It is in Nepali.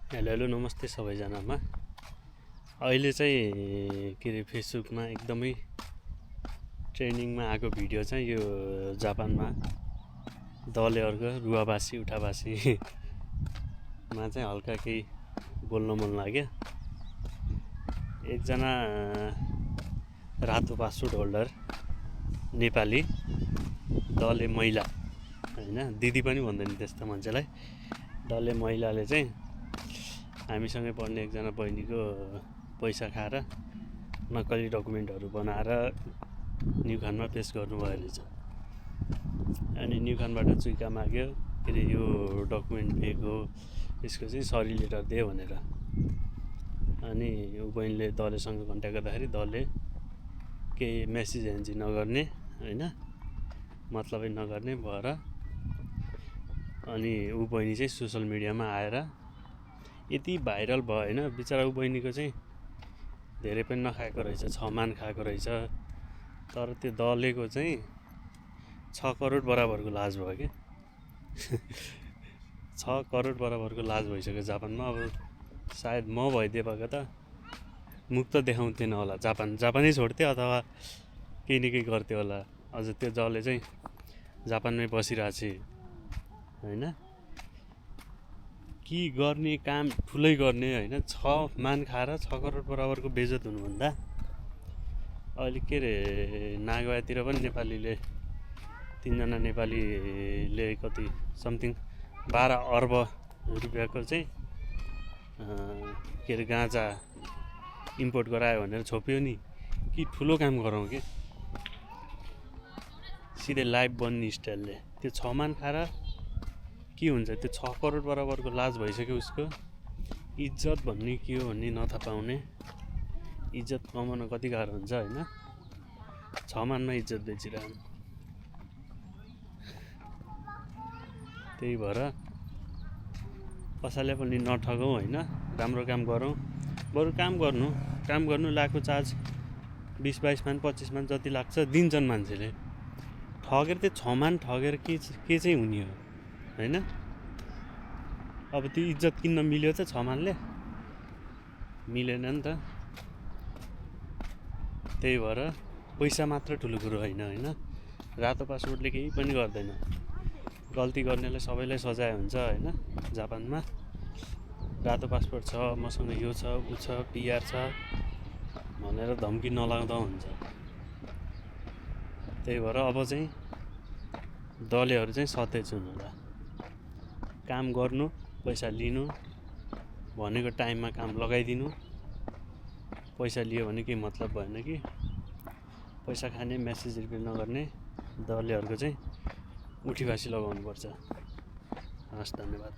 हेलो हेलो नमस्ते सबैजनामा। अहिले चाहिँ के अरे फेसबुकमा एकदमै ट्रेन्डिङमा आएको भिडियो चाहिँ यो जापानमा दलेहरूको रुवाबासी उठाबासीमा चाहिँ हल्का केही बोल्न मन लाग्यो। एकजना रातो पासपोर्ट होल्डर नेपाली दले महिला हैन, दिदी पनि भन्दैन त्यस्तो मान्छेलाई, दले महिलाले चाहिँ हामीसँगै पढ्ने एकजना बहिनीको पैसा खाएर नक्कली डकुमेन्टहरू बनाएर न्युखानमा पेस गर्नुभयो रहेछ। अनि न्युखानबाट चुइका माग्यो, के अरे यो डकुमेन्ट फेक हो, यसको चाहिँ सरी लेटर दे भनेर। अनि ऊ बहिनीले दलेसँग कन्ट्याक्ट गर्दाखेरि दलले केही मेसेज एन्जी नगर्ने होइन, मतलबै नगर्ने भएर अनि ऊ बहिनी चाहिँ सोसल मिडियामा आएर यति भाइरल भयो होइन। बिचरा ऊ बहिनीको चाहिँ धेरै पनि नखाएको रहेछ, 6 मान खाएको रहेछ। तर त्यो दलेको चाहिँ 6 करोड बराबरको लाज भयो कि 6 करोड बराबरको लाज भइसक्यो जापानमा। अब सायद म भइदिएपछि त मुख त देखाउँथेन होला, जापानै छोड्थेँ अथवा केही न केही गर्थ्यो होला। अझ त्यो जसले चाहिँ जापानमै बसिरहेछ होइन, कि गर्ने काम ठुलै गर्ने होइन। 6 मान खाएर 6 करोड बराबरको बेइज्जत हुनुभन्दा अहिले के अरे नागवातिर पनि नेपालीले 3 जना नेपालीले कति समथिङ 12 अर्ब रुपियाँको चाहिँ के अरे गाँजा इम्पोर्ट गरायो भनेर छोप्यो नि। कि ठुलो काम गरौँ कि सिधै लाइभ बन्ने स्टाइलले त्यो 6 मान खाएर के हुन्छ। त्यो 6 करोड बराबरको लाज भइसक्यो उसको। इज्जत भन्ने के हो भन्ने नथा पाउने, इज्जत कमाउन कति गाह्रो हुन्छ होइन। 6 मानमा इज्जत बेचिरहनु। त्यही भएर कसैले पनि नठगौँ होइन, राम्रो काम गरौँ। बरु काम गर्नु लाखको चार्ज 20-22 मान 25 मान जति लाग्छ दिन्छन् मान्छेले। ठगेर त्यो 6 मान ठगेर के चाहिँ हुने हो होइन। अब त्यो इज्जत किन्न मिल्यो त 6 मानले, मिलेन नि त। त्यही भएर पैसा मात्र ठुलो कुरो होइन। रातो पासपोर्टले केही पनि गर्दैन। गल्ती गर्नेलाई सबैलाई सजाय हुन्छ होइन जापानमा। रातो पासपोर्ट छ, मसँग यो छ ऊ छ पिआर छ भनेर धम्की नलाग्दा हुन्छ। त्यही भएर अब चाहिँ दलेहरू चाहिँ सतेज हुनु होला। काम गर्नु, पैसा लिनु, भनेको टाइममा काम लगाइदिनु। पैसा लियो भने केही मतलब भएन कि पैसा खाने, मेसेज रिप्लाई नगर्ने दलेहरूको चाहिँ उठीबासी लगाउनुपर्छ। हस्, धन्यवाद।